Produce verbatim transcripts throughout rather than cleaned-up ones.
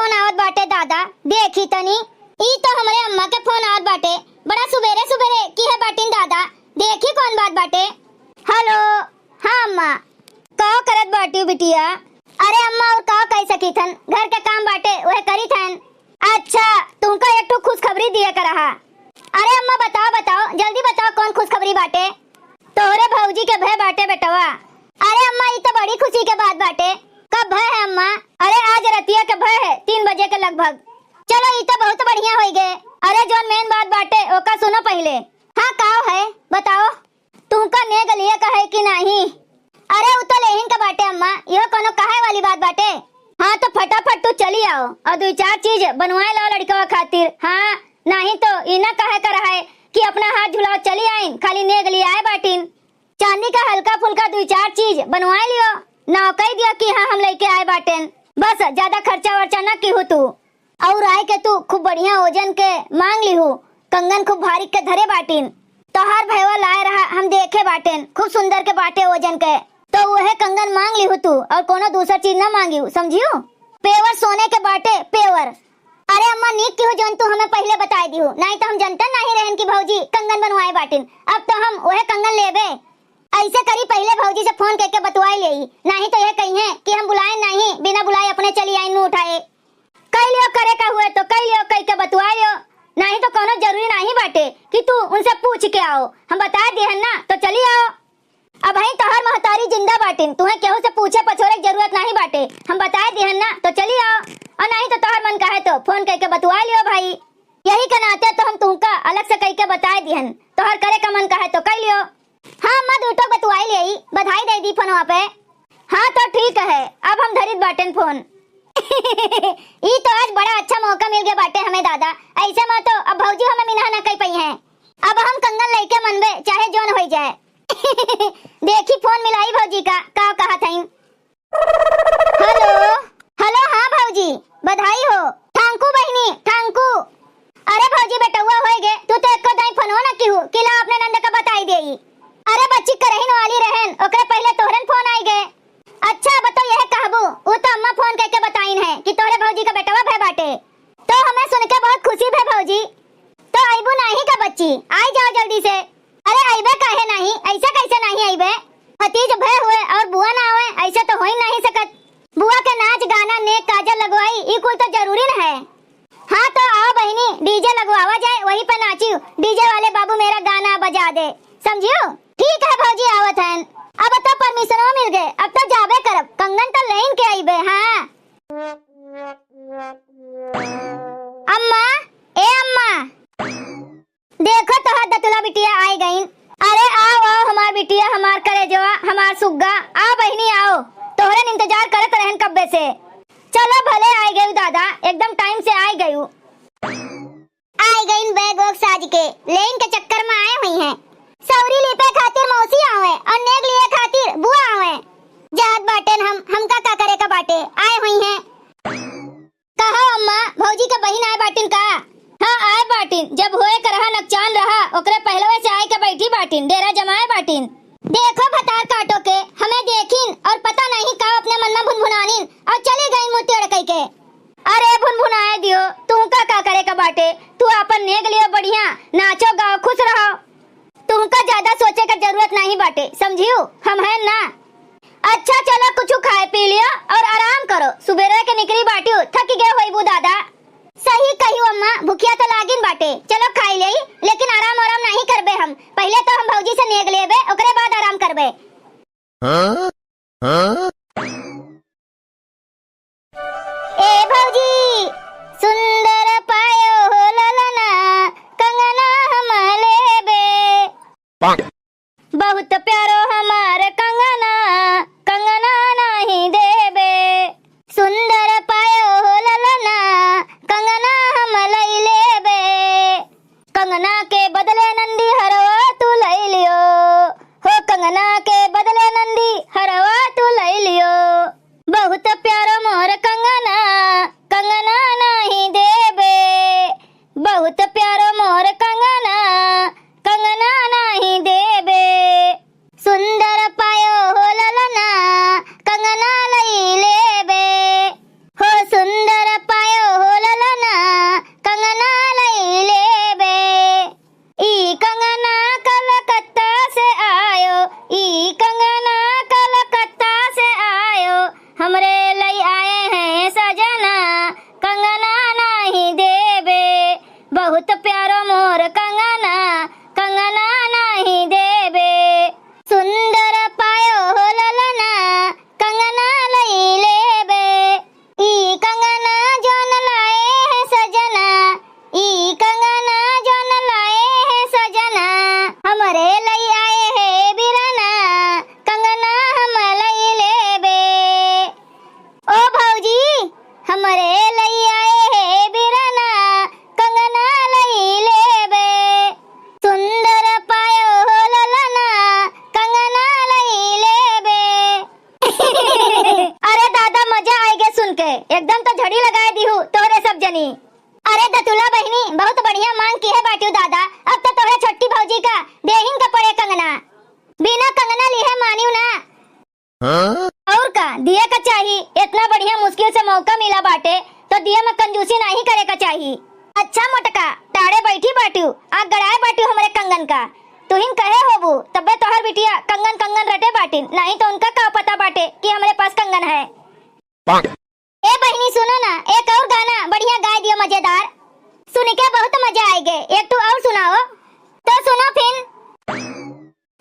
फोन आवत बाटे दादा, देखी तनी। ई तो हमरे अम्मा के फोन आवत बाटे। बड़ा सुबेरे सुबेरे किहे बाटिन दादा, देखी कौन बात बाटे। हेलो। हाँ अम्मा। का करत बाटिउ बिटिया? अरे अम्मा, और का कह सकीथन, घर के काम बाटे, वह करीथन। अच्छा, तुमका एक ठो खुशखबरी दिए का रहा। अरे अम्मा, बताओ, बताओ, जल्दी बताओ, कौन खुशखबरी बाटे? तोहरे भौजी के भय बाटे बेटवा। अरे अम्मा, ई तो बड़ी खुशी के बात बाटे। कब भय है अम्मा? अरे आज रतिया के भय है, तीन बजे के लगभग। चलो, ई तो बहुत बढ़िया होई गे। अरे जौन मेन बात बाटे, ओका सुनो पहिले। हाँ, काव है, बताओ। तुमका नेग लिए का है कि नाही? अरे उ तो लेहिन का बाटे अम्मा, इहो कोनो कहे वाली बात बाटे? हाँ तो फटाफट तू चली आओ और दुई चार चीज बनवाए लाओ लड़कवा खातिर। हाँ, नाही तो ई ना कहे का रहा है कि अपना हाथ झुलाओ चली आइन, खाली नेग लिए आए बाटिन। चांदी का हल्का फुल्का दुई चार चीज बनवाए लियो, नाव कही दियो कि हाँ हम लेके आए बाटेन। बस ज्यादा खर्चा वर्चा ना किहू तू। और आए के तू खूब बढ़िया ओजन के मांग लिहू, कंगन खूब भारी के धरे बाटिन। तोहार भयवा लाए रहा, हम देखे बाटेन, खूब सुंदर के बाटे ओजन के। तो उहे कंगन मांग लिहू तू, और कोनो दूसर चीज ना मांगियो, समझियो? पेवर सोने के बाटे, पेवर। अरे अम्मा, नीक किहू जौन तू हमें पहिले बताए दिहू, नाही तो हम जनते नाही रहन कि भौजी कंगन बनवाए बाटिन। अब तो हम उहे कंगन लेबे। ऐसे करी, पहिले भौजी से फोन करके बतवाए लेई, नाही तो यह कहिहैं कि हम बुलाए नाही, बिना बुलाए अपने चली आइन मुंह उठाए। कह लियो, करे का हुए तो कह लियो, कह के बतुआ लियो, नाही तो कोनो जरूरी नाही बाटे कि तू उनसे पूछ के आओ। हम बता दिहन ना तो चली आओ। अबहीं तोहर महतारी जिंदा बाटिन, तुहे केहू से पूछे पछोरे के जरूरत नाही बाटे। हम बता दिहन ना तो चली आओ, और नाही तो तोहर मन कहे तो फोन कह के बतुआ लियो भाई। यही के नाते तो हम तुमका अलग से कह के बता दिहन, तोहर करे का मन कहे तो कह लियो। हाँ अम्मा, दुइ ठो बतुआई लेई, बधाई दे दी फोनवा पे। हाँ तो ठीक है, अब हम धरित बाटेन फोन। ई तो आज बड़ा अच्छा मौका मिल गया बाटे हमें दादा, ऐसे में तो अब भौजी हमें मिनहा ना कह पाई हैं। अब हम कंगन लइके मनबे चाहे जौन होई जाए। देखी फोन मिलाई भौजी का, का कहत हईं। हेलो। हेलो, हाँ भौजी, बधाई हो। Thank you बहिनी, thank you। अरे भौजी, बेटउआ होए गे, तू तो एको दाई फोनो न किहू कि ला अपने नंद का बताई देई। अरे बच्ची करहिन वाली रहन, ओकरे पहिले तोहरन फोन आई गे। अच्छा, अब तो यह कहबू, उ तो अम्मा फोन करके बताइन है कि तोहरे भौजी का बेटवा भय बाटे। तो हमें सुन के बहुत खुशी भय भौजी। तो अइबू नाही का बच्ची, आई जाओ जल्दी से। अरे अइबे काहे नाही, ऐसे कैसे नाही अइबे? भतीज भय हुए और बुआ ना आवे, ऐसे तो हो ही नाही सकत। बुआ के नाच गाना, नेक काजल लगवाई, ई कुल तो जरूरी न है। हाँ तो आओ बहिनी, DJ लगवावा जाए, वही पे नाची, DJ वाले बाबू मेरा गाना बजा दे, समझियो? ठीक है भौजी, आवत हन। अब तो परमिशनो मिल गए, अब तो जाबे करब, कंगन तो लेन के अइबे। हाँ अम्मा, ए अम्मा। देखो तोहार दतुला बिटिया आइ गइन। अरे आओ, आओ हमार बिटिया, हमार करेजवा, हमार सुग्गा, आओ बहिनी आओ, तोहरे इंतजार करत रहन कब्बे से। चलो भले आइ गयू दादा, एकदम time से आइ गयू। आइ गइन बैग वैग साज के, लेन के चक्कर में आए हुई हैं। सौरी लीपे खातिर मौसी आवे और नेग लिए खातिर बुआ आवे। जात बाटेन हम, हमका का करे का बाटे, आए हुई हैं। कहो अम्मा, भौजी के बहिन आए बाटिन का? हाँ, आए बाटिन। जब होए के रहा नकचान रहा, ओकरे पहलवे से आए के बैठी बाटिन, डेरा जमाए बाटिन। देखो भतार काटो के, हमें देखिन और पता नहीं का अपने मन में भुनभुनानिन और चली गई मुँह टेढ़ कई के। अरे भुनभुनाए दियो, तू का, का करे का बाटे? तू आपन नेग लियो बढ़िया, नाचो गाओ, खुश रहो। तुमका ज्यादा सोचे का जरूरत नाही बाटे, समझियो? हम हैं ना। अच्छा चलो, कुछ खाए पी लियो और आराम करो, सुबेरे के निकली बाटियो, थक गए होइबू दादा। सही कहियो अम्मा, भुखिया तो लागिन बाटे। चलो खाई लेई, लेकिन आराम आराम नाही करबे हम। पहिले तो हम भौजी से नेग लेबे, ओकरे बाद आराम करबे। हाँ? हाँ? ए भौजी, सुंदर पायो हो ललना, कंगना हम लेबे। पाक। बहुत प्यारो हमार कंगना, कंगना नाही दे। अरे दतुला बहिनी, बहुत बढ़िया मांग किहे बाटिउ दादा। अब तो तोहरे छोटकी भौजी का देहिन का पड़े कंगना, बिना कंगना लिहे मानिउ ना। हाँ? और का, दिए का चाही, इतना बढ़िया मुश्किल से मौका मिला बाटे, तो दिए में कंजूसी नाहीं करे का चाही। अच्छा मोटका, टाड़े बैठी बाटिउ, आग गड़ाए बाटिउ हमरे कंगन का। तुहिन कहे होबू, तब्बे तोहर बिटिया कंगन कंगन रटे बाटिन, नाहीं तो उनका का पता बाटे कि हमरे पास कंगन है। ए बहिनी सुनो ना, एक और गाना बढ़िया गाय दियो मजेदार, सुन के बहुत मजा आएगे। एक ठो और सुनाओ। तो सुनो फिन।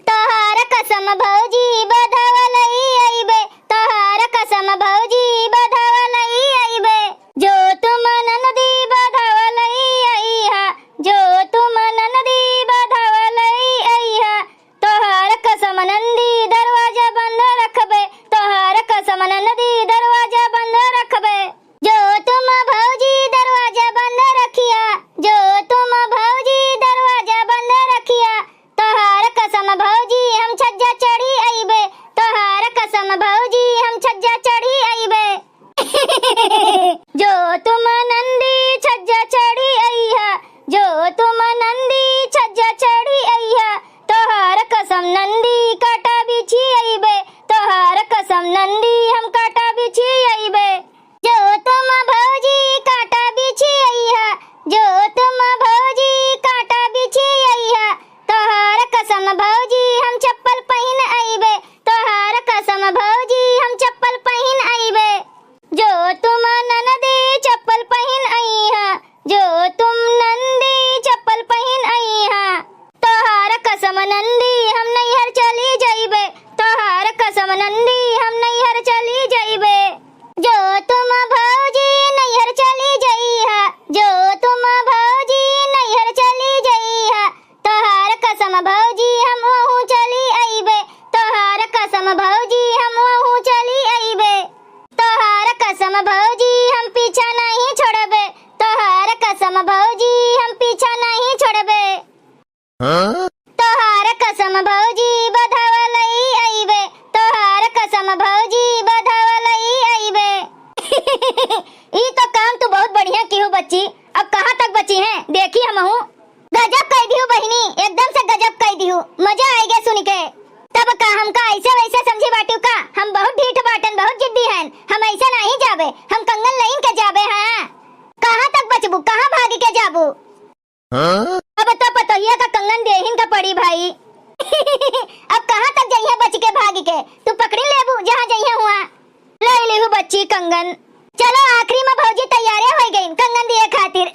तोहार कसम भौजी बधवलई अइबे, तोहार कसम भौजी बधवलई अइबे। जो तुम ननदी बधवलई अइहा, जो तुम ननदी बधवलई अइहा, तोहार कसम नंदी दरवाजा बंद रखबे, तोहार कसम नंदी दरवाजा बंद रखबे। जो तुम भौजी दरवाजा बंद रखिया, जो तुम भौजी दरवाजा बंद रखिया, तोहार कसम भौजी हम छज्जा चढ़ी अइबे, तोहार कसम भौजी हम छज्जा चढ़ी अइबे। जो तुम नंदी छज्जा चढ़ी अइहा, जो तुम नंदी छज्जा चढ़ी अइहा, तोहार कसम नंदी काटा बिछी अइबे, तोहार कसम नंदी हम काटा बिछी अइबे। जो तुम भौजी काटा बिछी अइहा, जो तुम भौजी काटा बिछी अइहा, तोहार कसम भौजी हम चप्पल पहिन अइबे, तोहार कसम भौजी हम चप्पल पहिन अइबे। जो तुम ननदी चप्पल पहिन अइहा, जो तुम नंदी चप्पल पहिन अइहा, तोहार कसम नंदी हम नैहर चली जइबे, तोहार कसम नंदी हम नैहर चली जइबे। जो तुम भौजी नैहर चली जइहा, जो तुम भौजी नैहर चली जइहा, तोहार कसम भौजी हम वहूँ चली अइबे, तोहार कसम भौजी हम वहूँ चली अइबे। तोहार कसम भौजी हम पीछा नाहीं छोड़बे, तोहार कसम भौजी हम पीछा नाहीं छोड़बे। हाँ? तोहार कसम भौजी बधवलई अइबे, तोहार कसम भौजी बधवलई अइबे। ई तो काम तू बहुत बढ़िया किहू बच्ची, अब कहाँ तक बची हैं, देखी हमहू। गजब कइ दिहू बहिनी, एकदम से गजब कइ दिहू, मजा आइगे सुन के। तब का हमका ऐसे वैसे समझी बाटिउ का? हम बहुत ढीठ बाटन, बहुत जिद्दी हन, हम ऐसे नाहीं जाबे, हम कंगन लइन के जाबे। हाँ, कहाँ तक बचबू, कहाँ भाग के जाबू? हाँ? अब तो पतोहिया का कंगन देहिन का पड़ी भाई। अब कहाँ तक जइहे बच के भाग के, तू पकड़ी लेबू जहाँ जइहे हुआ। लइ लिहू बच्ची कंगन। चलो आखिरी में भौजी तैयारे होइ गइन कंगन दिए खातिर।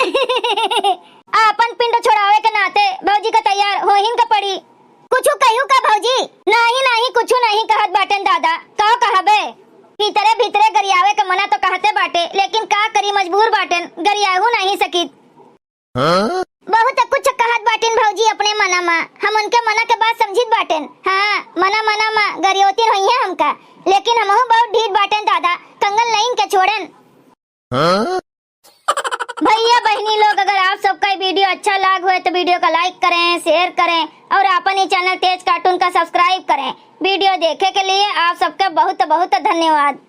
आपन पिंड छोड़ावे के नाते भौजी का तैयार होहिन का पड़ी। कुछु कहियो का भौजी? नाहीं, नाहीं, कुछु नाहीं कहत बाटेन दादा। का कहबे? भीतरे भीतरे गरियावे के मना तो कहते बाटे, लेकिन का करी, मजबूर बाटेन, गरियाहू नाहीं सकित। हाँ? बहुत कुछ कहत बाटिन भौजी अपने मना मा। हम उनके मना के बात समझित बाटेन। हाँ, मना मना मा गरियोतिन होइहें हमका, लेकिन हमहू बहुत ढीठ बाटेन दादा, कंगन लइन के छोड़ेन। हाँ? भैया बहिनी लोग, अगर आप सबका ये video अच्छा लाग होए तो video का like करें, share करें और आपन ये channel तेज cartoon का subscribe करें। Video देखे के लिए आप सबका बहुत बहुत धन्यवाद।